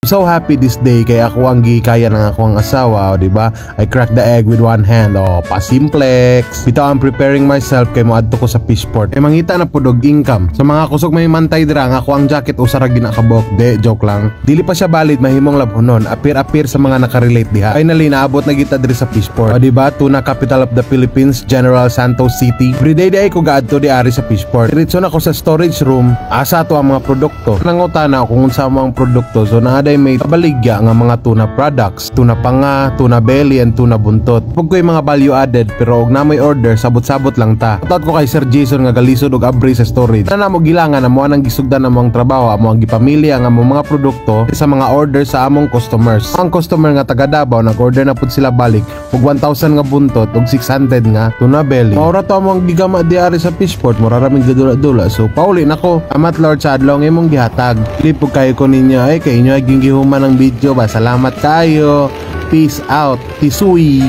So happy this day kay ako ang gihikayan ng akong asawa, o, di ba? I cracked the egg with one hand. Oh, pasimplex. Bitaw, I'm preparing myself kay moadto ko sa fishport. Eh mangita na pud og income. Sa mga kusog may mantay dira nga ako ang jacket usa ra gina kabuok. De, joke lang. Dili pa siya valid mahimong labhonon. Apir-apir sa mga nakarelate diha. Finally naabot na kita diri sa fishport. O, di ba? Tuna capital of the Philippines, General Santos City. Everyday di ay ko gaadto di ari sa fishport. Diretso na ko sa storage room. Asa to ang mga produkto. Nangutana ako kung unsa mo ang produkto. So naa day may baligya nga mga tuna products, tuna panga, tuna belly, and tuna buntot. Pag ko'y mga value added pero og namoy order, sabot-sabot lang ta. Shoutout ko kay Sir Jason nga galisod og abri sa storage. Na namo gilangan amo anang gisugdan among trabaho, amo ang gipamilya nga among mga produkto sa mga order sa among customers. Ang customer nga taga Davao, nag-order na pud sila balik og 1,000 nga buntot ug 600 nga tuna belly. Maura to among gigama diari sa fishport, mura raming gadula-dula. So pauli nako. Amat Lord sa adlaw nga imong gihatag. Lipog kayo ko ninyo ay kay inyo ay gihuman ang video ba. Salamat kayo. Peace out. Tisoy.